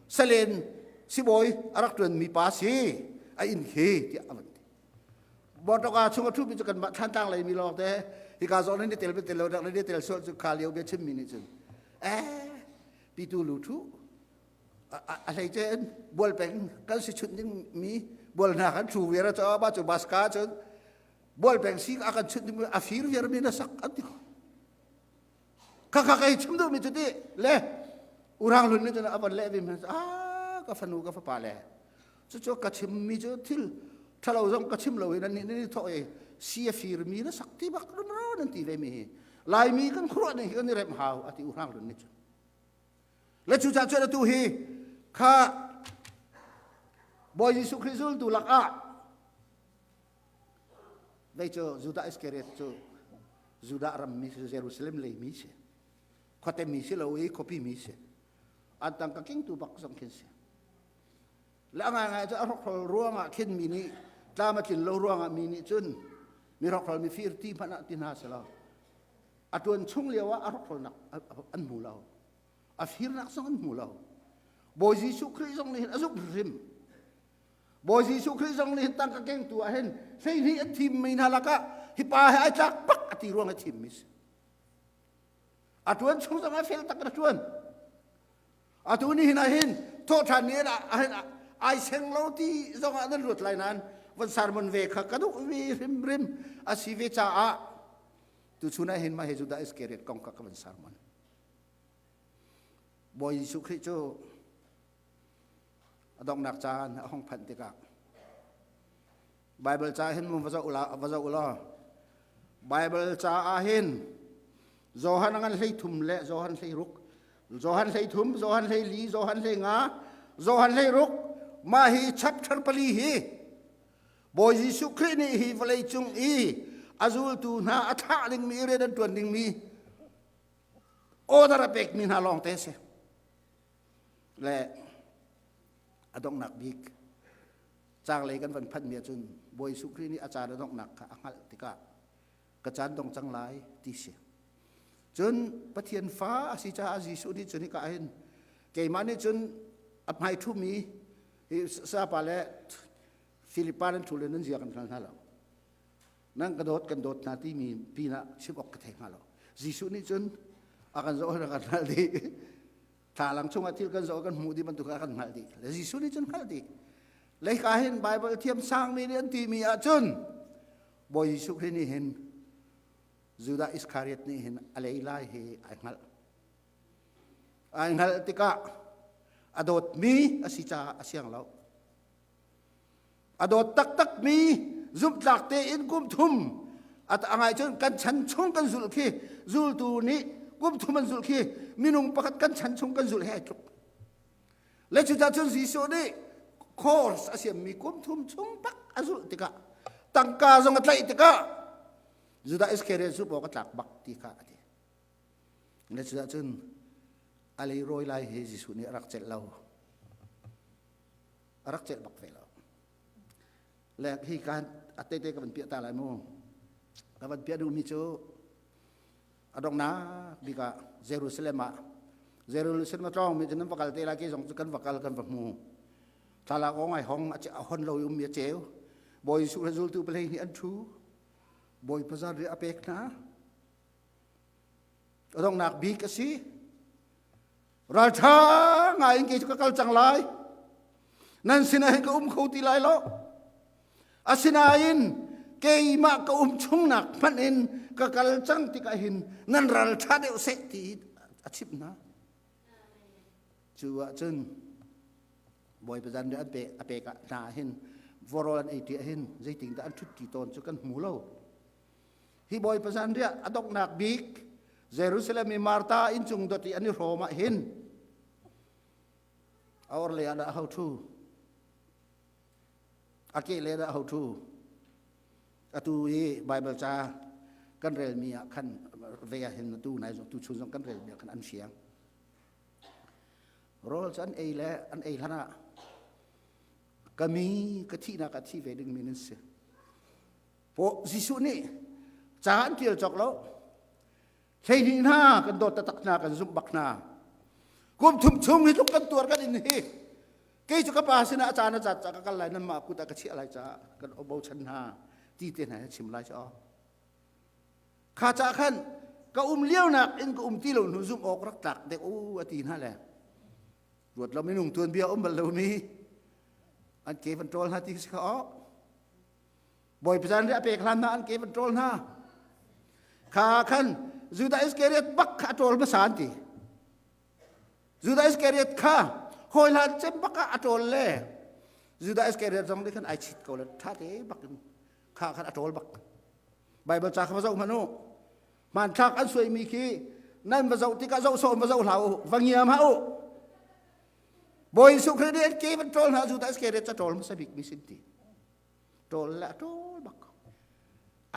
salen sibawi a rak ṭuan mi pa si a inn khi tiah a van ti motor chung a ṭhu mi cu kan mah Thlantlang lei mi lawng te hika zawn in tel tel lo rak ni tel sual cu kha lio bia chim mi nih cun eh pitu lu ṭhu a hlei cen bual peng kan si chunh ding mi bual hna kan ṭhu viar a ba cu baska cun bual peng si a kan chunh ding a fir viar mi na sak an ti ko kha kha kai chim duh mi cu ti le urang hlun nih cun a van leh vi mi a ka fanu ka fapa le cu cu ka chim mi cu thil thalo zong ka chim lo in an ni thok i si a fir mi na sak ti bak rum ro nan ti ve mi hi laimi kan khuruah ning hi kan i rem hau ati urang hlun nih cun le cu cah cun atu hi kha Bawi Jesuh Khrih zultu lakah vei cu Judah Iskariot cu Judah rammi Jerusalem lei mi si khuate mi si lo i khuapi mi si an tangka kingtu bak zong khin si le a ngaingai cu a hrokhrol ruangah khin mi nih tlam a tlin lo ruangah mi nih cun mi hrokhrol mi fir ti hmanh ah ti hna si lo a ṭuan chung lio ah a hrokhrolnak an hmu lo a firnak zong an hmu lo Bawi Jesuh Khrih zong nih hin a zumh hrim Bawi Jesuh Khrih zong nih hin tangka kengtu ah hin 12 an thim mi hna lakah hi pa he ai tlak bak a ti ruang a thim mi si a ṭuan chung zong a fel tak a ṭuan atu ni hin ah hin thawhṭhan ni ah hin ai seng lo ti zong ah nan ruat lai nain van sermon ve kha ka duh mi hrimhrim a si ve caah tuchun ah hin mah hi Judah Iskariot kong kha ka van sermon Bawi Jesuh Khrih cu a donghnak caan a hung phanh tikah Bible ca hin mun va zoh ula va zoh ulaw Bible ca ah hin Johan ngan hlei thum le Johan hlei ruk Johan hlei thum Johan hlei li Johan hlei nga Johan hlei ruk mah hi chapter pali hi Bawi Jesuh Khrih nih hi vawlei cung i a zultu hna a thlah dingmi rian an ṭuan dingmi order a pekmi hna lawng te si le a donghnak bik Caanglei kan van phanhmi ahcun Bawi Jesuh Khrih nih a caan a donghnak kha a hngalh tikah ka caan dong cang lai ti si. Cun Pathian fa a si caah Jesuh nih cun hika hin keimah nih cun a hmai ṭhumi hi sapa le Filipa nan ṭhu le nan zia kan hngal hna lo. Nan ka dawt kan dawt hna timi pinah chim awk ka thei hnga lo. Jesuh nih cun a kan zoh a kan hngalh dih. Thlalang chungah thil kan zoh kan hmuh dih bantuk ah kan hngalh dih. Le Jesuh nih cun hngalh dih. Leika hin Bible thiam sangmi nih an timi ahcun Bawi Jesuh Khrih nih hin Judah Iskariot nih hin a lei lai hi ai hngalh. Ai hngalh tikah a dawtmi a si caah a siang lo. A dawt taktakmi zumhtlak tein kum thum A ngai cun kan chan chung kan zulh khi zultu nih kum thum an zulh khi minung pakhat kan chan chung kan zulh he ai tluk. Le cucaah cun Jesuh nih course a siammi kum thum chung bak a zulh tikah tangka zong a tlaih tikah Judah Iskariot zumh awk a tlak bak ti kha a ti. Le cucaah cun a leirawi lai hi Jesuh nih a rak celh lo. A rak celh bak ve lo. Le hi kan a tete ka van piah ta lai mu. Ka van piah duhmi cu a donghnak bik ah Jerusalem ah Jerusalem a tlawngmi cu nan va kal te lai ke zong cu kan va kal kan va hmu. Thlalak awng ai hong a hon lo i ummi a ceu. Bawi Jesuh le zultu palei nih an ṭhu. Bawipa zanriah a pek hna. A donghnak bik a si. Ralṭha ngai in kei cu ka kal cang lai. Nan sinah hin ka um kho ti lai lo. Asinain keimah ka um chungnak hmanh in ka kal cang tikah hin nan ralṭha deuh seh ti a chimh hna. Cu ahcun Bawipa zanriah an pe a pek ah hna hin vawrawl an ei ṭi ah hin zeitindah an ṭhut ṭi tawn cu kan hmu lo. Hi Bawipa zanriah a donghnak bik Jerusalem i Martha inncung dot i an i hrawm ah hin a orhlei ah dah ho ṭhu a kehlei dah ho ṭhu atu i Bible ca kan relmi ah khan ve ah hin tu nai tu chun zong kan relmi ah khan an fiang rawl cu an ei le an ei hlan ah ka mi ka thihnak ah thi ve dingmi nan si Paw Jesuh nih ca an ṭial cawk lo. 12 hna kan dawt taktak hna kan zumh bak hna. Kum thum chung hi tluk kan tuar kan in hi. Kei cu ka pa sinah a caan a cat ca ka kal lai nanmah kut ah ka chiah lai caah kan bochan hna ti te hna he chim lai cu. Kha ca khan ka um lio nak in ka um ti lo hnu zumh awk rak tlak dek u a ti hna le ruat lo minung tuanbia um bal lomi an ke van ṭawl hna ti si kha aw Bawipa zanriah a pek hlan hna an ke van ṭawl hna. Kha khan Judah Iskariot bak kha a ṭawl hmasa an ti. Judah Iskariot kha hawi hlan cem bak ah a ṭawl le Judah Iskariot zong nih khan ai chit ko le ṭha te bak in kha khan a ṭawl bak. Bible ca kha va zoh hmanh u. Hmanthlak an suaimi khi nan va zoh tikah zoh sawh va zoh hlah u, va ngiam hlah u. Bawi Jesuh Khrih nih an ke van ṭawl hna Judah Iskariot ca ṭawl hmasa bik mi sin ti. Ṭawl le a ṭawl bak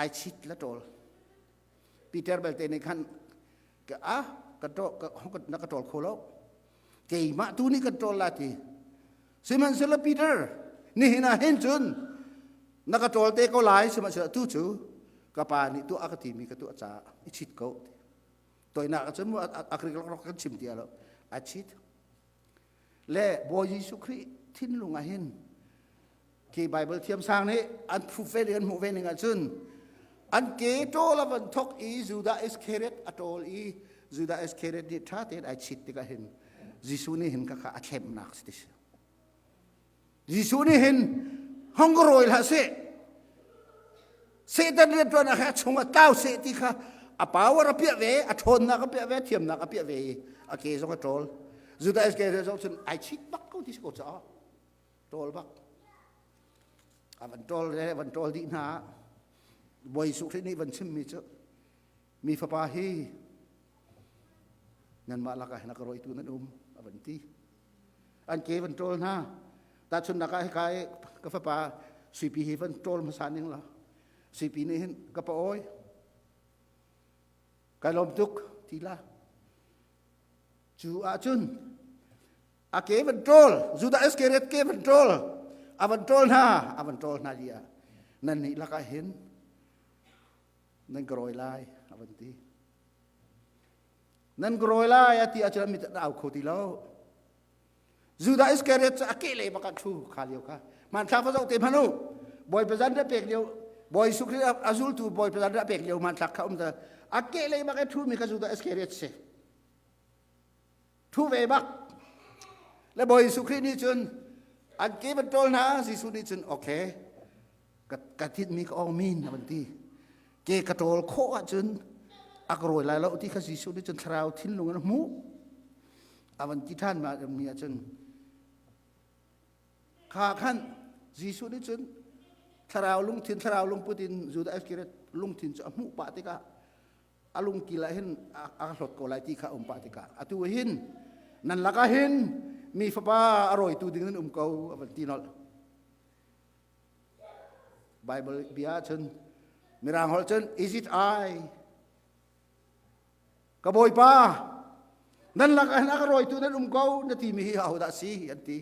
ai chit le ṭawl Peter belte nih khan ka a ka ṭaw ka na ka ṭawl kho lo keimah tu nih kan ṭawl la ti sihmanhsehlaw Peter nihin ah hin cun na ka ṭawl te ko lai sihmanhsehlaw tu cu ka pa nih tuah a ka timi ka tuah caah i chit ko toinak ah cun mu a krik rok kan chim ti lo a chit le Bawi Jesuh Khrih thinlung ah hin Khi Bible thiamsang nih an proof ve ning an hmuh ve ning ahcun an ke ṭawl a van thok i Judah Iskariot a ṭawl i Judah Iskariot nih ṭha tein ai chit tikah hin Jesuh nih hin khakha a thlemnak si ti si. Jesuh nih hin hong ka rawi hlah seh Satan rianṭuan ah a chung a tlau seh ti kha a power a piah ve, a ṭhawnnak a piah ve, thiamnak a piah ve i a ke zong a ṭawl. Judah Iskariot zong cun ai chit bak ko ti si ko caah ṭawl bak a van ṭawl le van ṭawl dih hna ah Bawi Jesuh Khrih nih van chimmi cu mi fapa hi nanmah lakah hin a ka rawitu nan um a van ti an ke van ṭawl hna tahchunhnak ah hika i ka fapa suipi hi van ṭawl hmasa ning la suipi nih hin ka pa awi kai lawm tuk ti la cu ahcun A ke van ṭawl, Judah Iskariot ke van ṭawl, a van ṭawl hna, a van ṭawl hna li ah nan nih lakah hin nan ka rawi lai a van ti. Nan ka rawi lai a ti ahcun mit an au kho ti lo. Judah Iskariot cu a kehlei bak ah ṭhu kha lio kha. Hmanthlak va zoh te hmanh u. Bawipa zan a pek lio Bawi Jesuh Khrih a zultu Bawipa zan a pek lio hmanthlak kha um ta. A kehlei bak i ṭhumi kha Judah Iskariot si. Thu ve bak. Le Bawi Jesuh Khrih nih cun an ke van ṭawl hna Jesuh nih cun okay ka ka thitmi ka ong min a van ti. Ke ka ṭawl khawh ahcun a ka rawi lai lo ti kha Jesuh nih cun thlarau thinlung in a hmuh. A van ti ṭhan ma mi ahcun kha khan Jesuh nih cun thlarau lungthin thlarau lungput in Judah Iskariot lungthin cu a hmuh pah tikah a lungkil ah hin a hlawt ko lai ti kha um pah tikah atu hin nan lakah hin mi fapa a rawitu ding in um ko a van ti nolh. Bible bia cun Mirang holh cun, "Is it I?" Ka Bawipa, nan lakah hin a ka rawitu nan um ko na timi hi ahodah si an ti.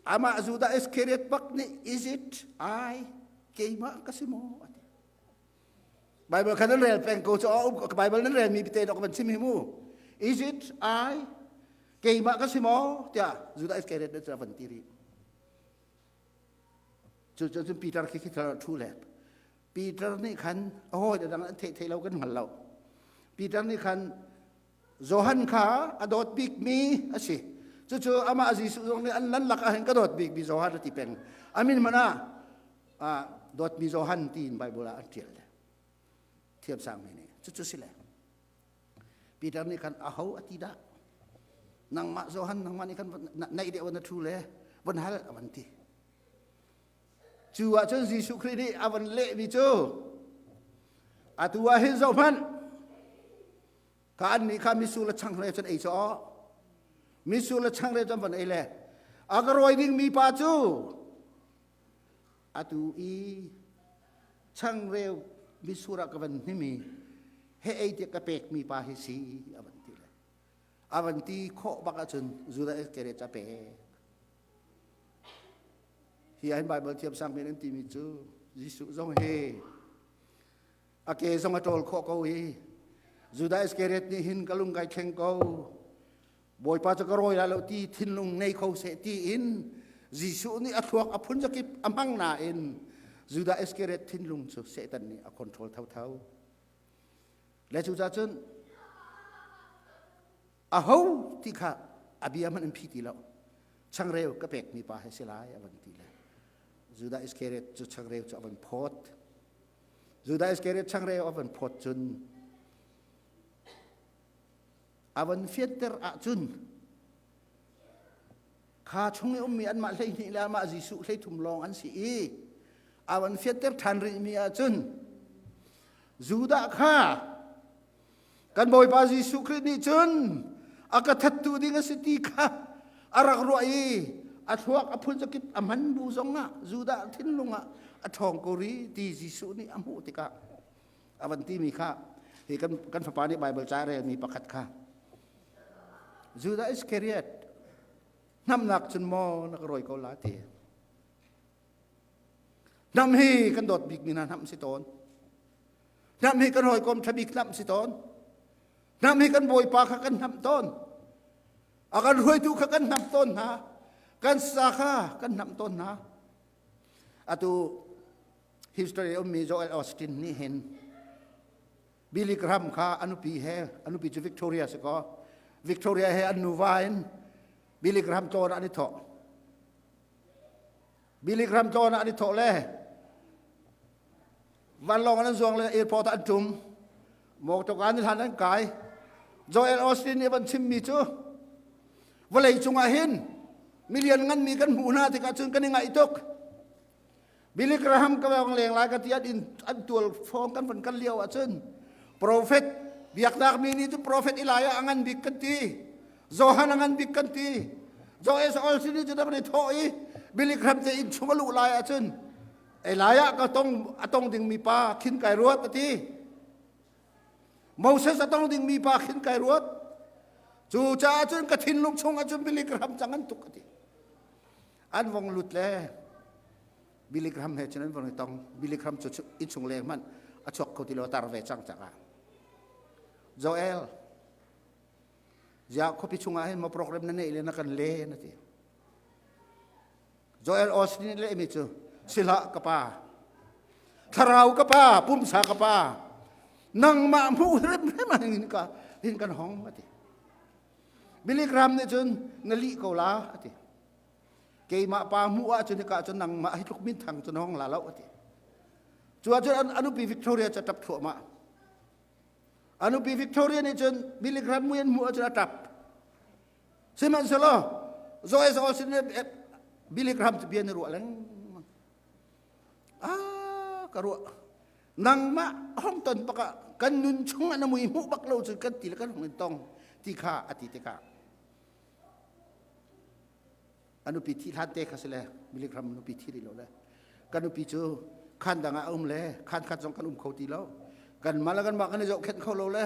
Amah Judah Iskariot bak nih, "Is it I?" Keimah ka si maw ati. Bible kha nan rel peng ko cu. Bible nan rel mi te dok van chim hi mu. "Is it I?" Keimah ka si maw tiah Judah Iskariot nih van ti rih. Cu cun Peter khi khi thu le Peter nih khan a hawi dang an theih theih lo kan hngal lo. Peter nih khan Johan kha a dawt bikmi a si. Cucu amah Jesuh zong nih an lan lakah hin ka dawt bikmi Johan a ti peng. A min hmanh ah dawtmi Johan tiin Bible ah an ṭial. Thiam sangmi nih. Cucu si le. Peter nih khan aho a ti dah? Nangmah Johan, nangmah nih khan naih deuh na ṭhu le von hal a van ti. Cu ahcun Jesuh Khrih nih a van lehmi cu, atu ah hin zohhmanh, ka an nih kha mitsur le changreu cun ei caw, mitsur le changreu cun van ei le a ka rawi dingmi pa cu atu i changreu mitsur ah ka van hnimi he ei tiah ka pekmi pa hi si a van ti le a van ti khawh bak ahcun Judah Iskariot a pek. Hi ahhin Baibal thiamsang men an timi cu Jesuh zong hi a ke zong a ṭawl khawh ko i Judah Iskariot nih hin ka lung kai thleng ko, Bawipa cu ka rawi lai lo ti thinlung ngei kho seh ti in Jesuh nih a thluak a phun zakip a hmang nain Judah Iskariot thinlung cu Satan nih a control thotho. Le cucaah cun aho ti kha a bia hmanh an phi ti lo. Changreu ka pekmi pa he si lai a van ti le Judah Iskariot cu changreu cu a van phawt. Judah Iskariot changreu a van phawt cun a van fianter ahcun kha chung i ummi anmah 12 le amah Jesuh 33 lawng an si i a van fianter ṭhan rihmi ahcun Judah kha kan Bawipa Jesuh Khrih nih cun a ka thattu ding a si ti kha a rak ruah i a thluak a phun zakip a hman bu zong ah Judah thinlung ah a ṭhawng ko rih ti Jesuh nih a hmuh tikah a van timi kha hi kan, kan fapa nih Bible ca relmi pakhat kha, "Judah Iskariot, hnamnak cun maw na ka rawi ko la?" ti. Hnam hi kan dawt bikmi hna hnam si tawn. Hnam hi kan hawikom ṭha bik hnam si tawn. Hnam hi kan bawipa kha kan hnamh tawn. A kan hruaitu kha kan hnamh tawn hna. Kan sa kha kan hnamh tawn hna. Atu history ummi Joel Austin nih hin Billy Graham kha a nupi he, a nupi cu Victoria si kaw, Victoria he an nuva in Billy Graham tlawn an i thawh. Billy Graham tlawn ah an i thawh le vanlawng an zuang le airport ah an ṭum. Mawṭawka ni hlan an kai. Joel Austin nih van chimmi cu vawlei cungah hin milian nganmi kan hmuh hna tikah cun kan i ngaih tuk. Billy Graham ka vang leng lai ka ti an in an tual fong kan van kan lio ahcun prophet biaknak mi nih cu prophet Elijah a ngan bik kan ti, Johan a ngan bik kan ti, Joel Olsen nih cun a van i thawh i Billy Graham te inn chung a luh lai ahcun Elijah ka tong a tong dingmi pa khin kai ruat a ti, Moses a tong dingmi pa khin kai ruat, cu caah cun ka thinlung chung ahcun Billy Graham cang an tuk a ti. An vong lut le Billy Graham he cun an vong i tong. Billy Graham cu innchung leng hmanh a chuak kho ti lo, tar ve cang cangah, "Joel, ziah khuapi chungah hin maw program na neih le na kan le?" na ti. Joel Osteen le mi cu, "Sihlah ka pa, thlarau ka pa, pumsa ka pa, nangmah hmuh hrimhrim ah hin ka hin kan hong," a ti. Billy Graham nih cun, "Na lih ko la," a ti. "Keimah pa hmuh ahcun hika cun nangmah hi tluk minthang cu na hong la lo," a ti. Cu ahcun a nupi Victoria cu a ṭap thluahmah. A nupi Victoria nih cun Billy Graham mui an hmuh ahcun a ṭap. Sihmanhsehlaw Joel Olsen nih Billy Graham cu bia na ruah lengmang. Ah. Ka ruah. Nangmah hong ton bak ah kan nun chung ah na mui hmuh bak lo cun kan ti le kan hong in tong ti kha a ti tikah a nupi thi hlan te kha si le miligram nupi thi rih lo le kan nupi cu khan dang ah a um le khan khat zong kan um kho ti lo kan mah le kan mah kan i zohkhenh kho lo le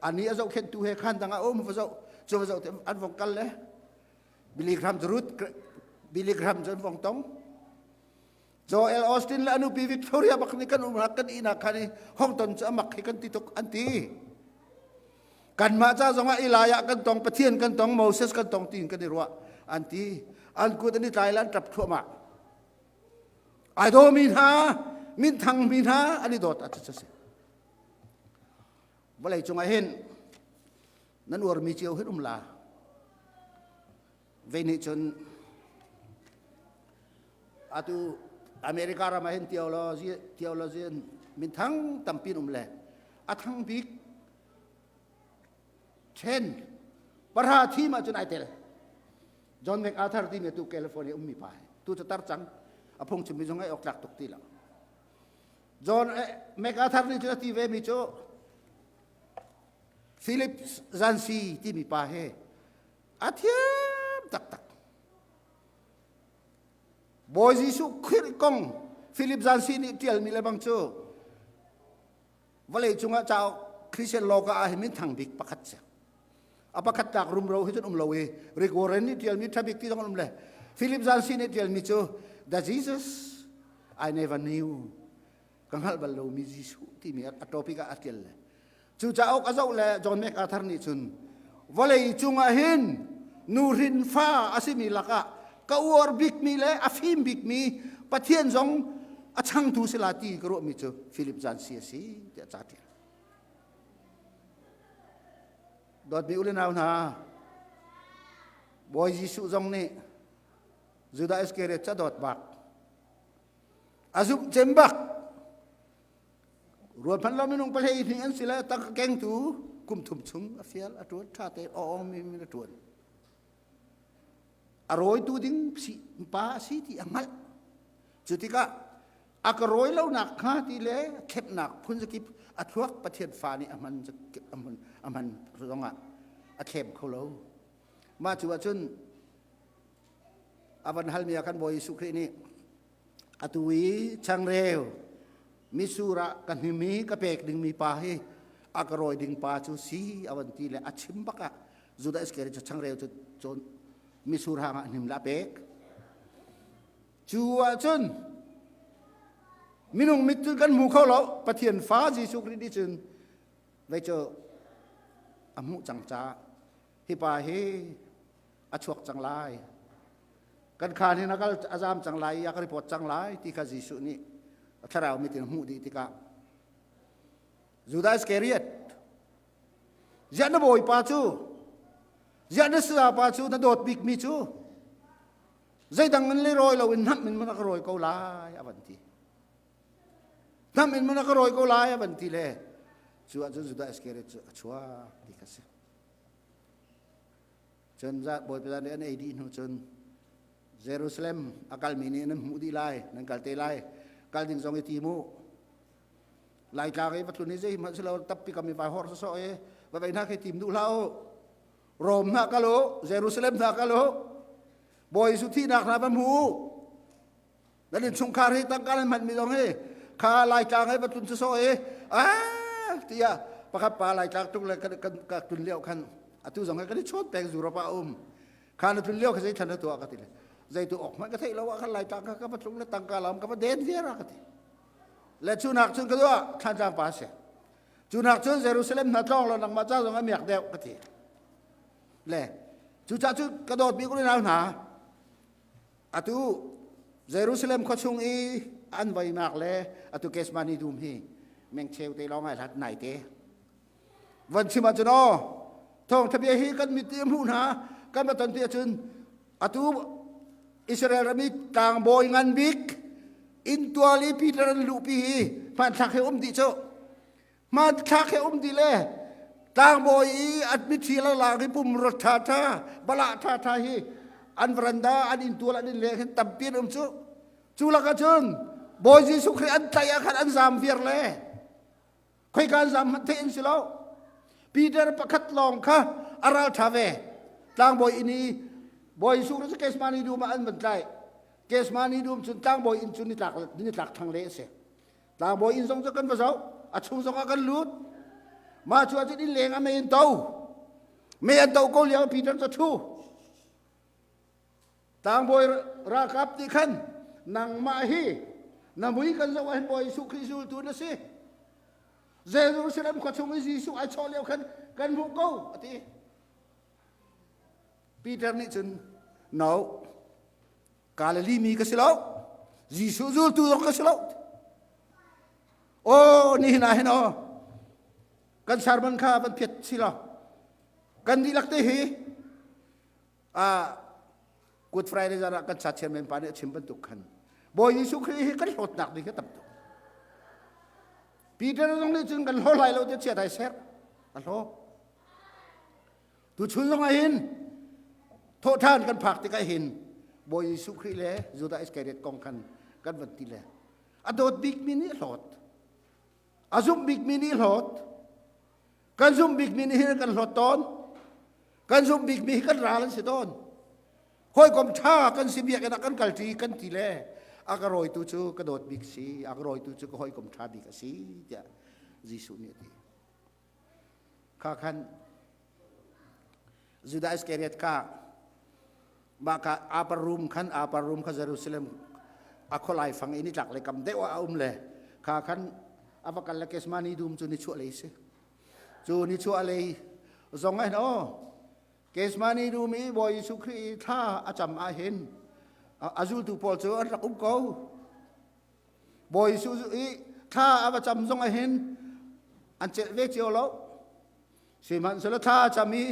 ani a zohkhenhtu he khan dang ah a um va zoh cu va zoh te an vong kal le Billy Graham cu Ruth Billy Graham cu an vong tong Joel Austin le a nupi Victoria bak nih kan umnak kan ihnak khan i hong ton cu a mak hi kan ti tuk an ti. Kanmah ca zongah Elijah kan tong, Pathian kan tong, Moses kan tong tiin kan i ruah an ti. An kut an i tlai le an ṭap thluahmah. Ai dawmi hna, minthang mi hna an i dawt a si. Vawlei cungah hin nan uarmi cio hin um la. Vei nih cun atu America ram ah hin theology theologian minthang tampi an um le a thang bik then pahra thim ahcun ai tel. John MacArthur timi tu California ummi pa tu cu tar cang a phungchimmi zong ai awk tlak tuk ti lo. John MacArthur nih cun a ti ve mi cu Philip Zansi timi pa he a thiam taktak. Bawi Jesuh Khrih kong Philip Zansi nih ṭialmi le bang cu vawlei cungah cauk Christian law ka ah hin minthang bik pakhat si. A pakhat tlak rumro hi cun um lo i Rick Warren nih ṭialmi ṭha bik ti zong an um le Philip Zansi nih ṭialmi cu The Jesus I Never Knew ka hngalh bal lomi Jesuh timi a topic ah a ṭial le Cu cauk a zoh le John MacArthur nih cun vawlei cungah hin nuhrin fa a simi lakah ka uar bikmi le a fim bikmi Pathian zong a changtu si la ti ka ruahmi cu Philip Zansi a si tiah ca ṭial. Dawtmi u le nau hna, Bawi Jesuh zong nih Judah Iskariot ca dawt bak a zumh cem bak Rualphan lo minung pahlei hnih an si le tangka kengtu kum thum chung a fial a ṭuan ṭha tein awng mi min a ṭuan. A rawitu ding pa a si ti a hngalh. Cu tikah a ka rawi lonak hnga ti le thlepnak phun zakip a thluak Pathian fa nih a hman a hman zongah a thlem kho lo. Mah cu ahcun a van halmi ah kan Bawi Jesuh Khrih nih Atu i changreu mitsur ah ka hnim i ka pek dingmi pa hi a ka rawi ding pa cu si a van ti le a chim bak ah Judah Iskariot cu changreu cu cun mitsur hang ah hnim la pek. Cu ahcun minung mit cun kan hmu kho lo Pathian fa Jesuh Khrih nih cun vei cu a hmuh cang caah hi pa hi a chuak cang lai kan khaan hin a kal a zaam cang lai i a ka report cang lai ti kha Jesuh nih a thlarau mit in hmuh dih tikah Judah Iskariot ziah na bawipa cu ziah na sayapa cu na dawt bikmi cu zeidang in le rawi loin hnamh in mana ka rawi ko lai a van ti hnamh in mana ka rawi ko lai a van ti le cu ahcun Judah Iskariot cu a chuak ti kha si Cun Bawipa nih an ei dih hnu cun Jerusalem a kalmi nih nan hmuh dih lai, nan kal te lai. Kal ding zong i tim u. Laitlang i va tlun hi zeihmanh si lo, tappi kam i vai hor sawsawh i va vei hna khi tim duh hlah u. Rom hna kal u, Jerusalem hna kal u. Bawi Jesuh thihnak hna va hmu u. Nan innchungkhar hi tangka nan hmanmi zong hi kha Laitlang he va tlun sawsawh i ah tiah pakhat pa Laitlang tuk le kan ka tlun lio khan atu zong he kan i chawn peng Europe ah um kha na tlun lio kha zei thlan na tuah ka ti le zei tu ok hmanh ka theih lo ah khan Laitlang kha ka va tlung le tangka lam ka va den viar ah ka ti le cu nak cun ka tuah Thlantlang pa si cu nak cun Jerusalem hna tlawng lo nangmah ca zong a miak deuh ka ti le cu ca cu ka dawt mi unau hna Atu Jerusalem khua chung i an voinak le atu Gethsemane dum hi mengcheu te lawng ai hlat nai te. Van chim ahcun aw thawngtha bia hi kan mit i hmuh hna kan va ton ti ahcun atu Israel ram i tlangbawi ngan bik inntual i Peter an luhpi hi hmanthlak he um dih cu hmanthlak he um dih le tlangbawi i at mitthli la lak i pumrua ṭha ṭha balah ṭha ṭha hi an veranda an inntual an inn leng hin tampi an um cu cu lakah cun Bawi Jesuh Khrih an tlaih ah khan an zaam viar le khoika an zaam hmanh theih an si lo. Peter pakhat lawng kha a ralṭha ve. Tlangbawi inn i Bawi Jesuh Khrih cu Gethsemane dum ah an van tlaih. Gethsemane dum cun tlangbawi inn cu nitlak nitlak thlang le a si. Tlangbawi inn zong cu kan va zoh, a chung zong ah kan lut. Mah cu ahcun inn leng ah mei an to. Mei an to ko lio Peter cu a ṭhu. Tlangbawi ralkap nih khan nangmah hi na mui kan zoh ahhin Bawi Jesuh Khrih zultu na si. Jerusalem khua chung i Jesuh ai chawh lio khan kan hmuh ko a ti. Peter nih cun no Galilee mi ka si lo. Jesuh zultu zong ka si lo. Aw nihin ah hin aw kan sermon kha van phiat si lo. Kan dihlak te hi Good Friday zan ah kan cha chairman pa nih a chim bantuk khan Bawi Jesuh Khrih hi kan hlawtnak ding hi tam tuk. Peter zong nih cun kan hlaw lai lo te chiat ai ser a hlaw. Tu chun zong ah hin thawhṭhan kan phak tikah hin Bawi Jesuh Khrih le Judah Iskariot kong khan kan van ti le a dawt bikmi nih hlawt a zumh bikmi nih hlawt Kan zumh bikmi nih hin kan hlawt tawn. Kan zumh bikmi hi kan ral an si tawn. Hawikom ṭha kan si biakinn ah kan kalṭi kan ti le a ka rawitu cu ka dawt bik si, a ka rawitu cu ka hawikom ṭha bik a si tiah Jesuh nih a ti. Kha khan Judah Iskariot kha mah ka upper room khan upper room kha Jerusalem a khualai fang i nitlak lei kam deuh ah a um le kha khan a va kal le Gethsemane dum cu nichuah lei si cu nichuah lei zong ah hin aw Gethsemane dum i Bawi Jesuh Khrih i thla a cam ah hin a zultu pawl cu an rak um ko Bawi Jesuh i thla a va cam zong ah hin an celh ve cio lo sihmanhsehlaw thla a cam i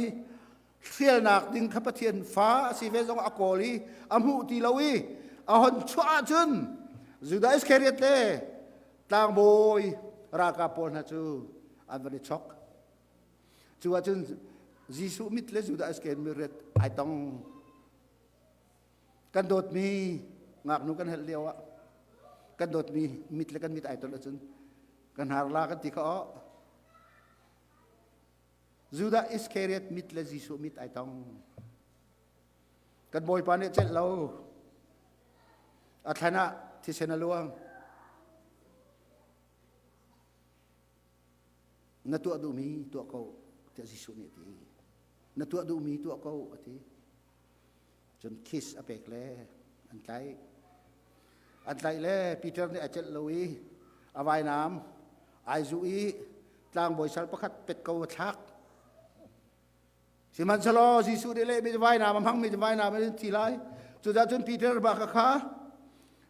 hrialnak ding kha Pathian fa a si ve zong a kawl i a hmuh ti lo i a hon chuah ahcun Judah Iskariot le tlangbawi ralkap pawl hna cu an van i chok. Cu ahcun Jesuh mit le Judah Iskariot ai tong. Kan dawtmi ngaknu kan helh lio ah kan dawtmi mit le kan mit ai ton ahcun kan har la kan ti kha aw Judah Iskariot mit le Jesuh mit ai tong. Kan Bawipa nih celh lo. A thlan ah thisen a luang. Na tuah duhmi tuah ko tiah Jesuh nih a ti. Na tuah duhmi tuah ko a ti. Cun kiss a pek le an tlaih. An tlaih le Peter nih a celh lo i a vainam ai zuh i tlangbawi sal pakhat pet ko a thlak. Sihmanhsehlaw Jesuh nih lehmi vainam a hmangmi vainam in thi lai. Cucaah cun Peter ba kha kha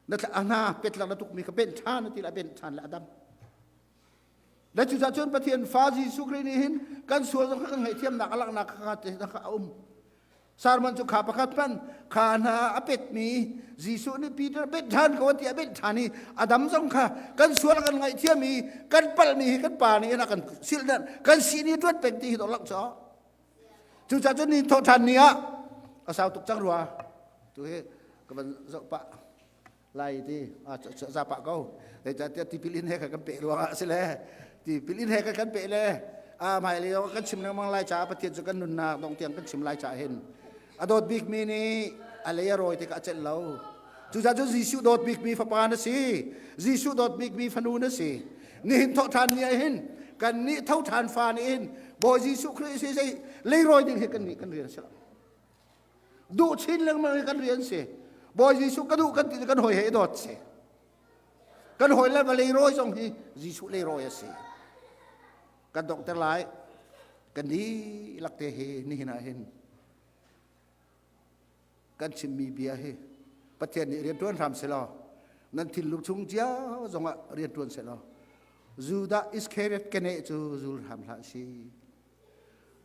na a hna petlak na tukmi kha benh ṭhan a ti le a benh ṭhan le a dam. Le cucaah cun Pathian fa Jesuh Khrih nih hin kan sual zong kha kan ngaihthiamnak a langhnak kha kha a um. Sermon cu kha pakhat hmanh kha hna a petmi Jesuh nih Peter bet ṭhan ko ti a bet ṭhan i a dam zong kha kan sual kan ngaihthiam i kan palhmi hi kan pa nih a kan silh kan si ni ṭuan peng ti hi dawh lang cu. Cucaah cun ni thawh ṭhan ni ah a sau tuk cang rua. Tu hi ka van zoh pah lai ti za pah ko. Zeicahtiah tipil in he kha kan peh ruangah a si le tipil in he kha kan peh le a hmailei kan chim lengmang lai caah Pathian cu kan nunnak dong tiang kan chim lai caah hin a dawt bikmi nih a lei a rawi tikah a celh lo. Cucaah cu Jesuh dawt bikmi fapa na si. Jesuh dawt bikmi fanu na si. Nihin thawh ṭhan ni ah hin kan nih tho ṭhan fa nih hin Bawi Jesuh Khrih si zei leirawi ding hi kan nih kan rian si lo. Duh chin lengmang hi kan rian si. Bawi Jesuh ka duh kan ti kan hawi he i dawt si. Kan hawi le va leirawi zong hi Jesuh leirawi a si. Kan donghter lai. Kan dihlak te hi nihin ah hin kan chimmi bia hi Pathian nih rian ṭuan hram selaw nan thinlung chung cio zongah rian ṭuan selaw Judah Iskariot keneh cu zul hram hlah si.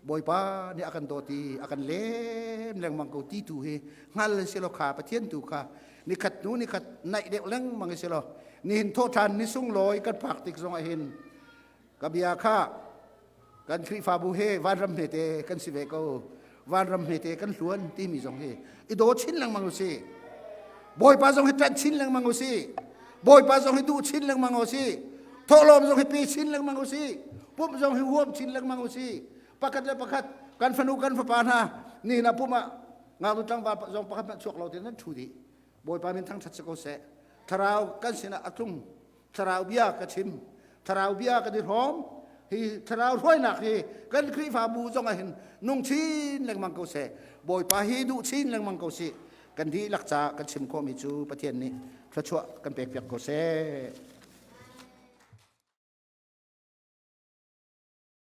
Bawipa nih a kan dawt i a kan lem lengmang ko ti tu hi hngal si law kha Pathian tu kha nikhat hnu nikhat naih deuh lengmang si law nihin thawhṭhan ni sunglawi kan phak tik zongah hin ka bia kha kan Khrihfabu he vanram hmete kan si ve ko vanram hmete kan hluan timi zong hi i daw chin lengmang u si Bawipa zong hi ṭanh chin lengmang u si. Bawipa zong hi duh chin lengmang u sih. Thawhlawm zong hi pe chin lengmang u sih. Pumh zong hi huam chin lengmang u sih. Pakhat le pakhat kan fanu kan fapa hna ni na pum ah ngaknu tlangval zong pakhat hmanh chuak lo tein nan ṭhu dih. Bawipa min thangṭhat si ko seh. Thlarau kan sinah a tlung. Thlarau bia ka chim. Thlarau bia kan i hrawm. Hi thlarau hruainak hi kan Khrihfabu zong ah hin nung chin lengmang ko seh. Bawipa hi duh chin lengmang ko sih. Kan dihlak ca kan chim khawhmi cu Pathian nih thluachuah kan pekpiak ko seh.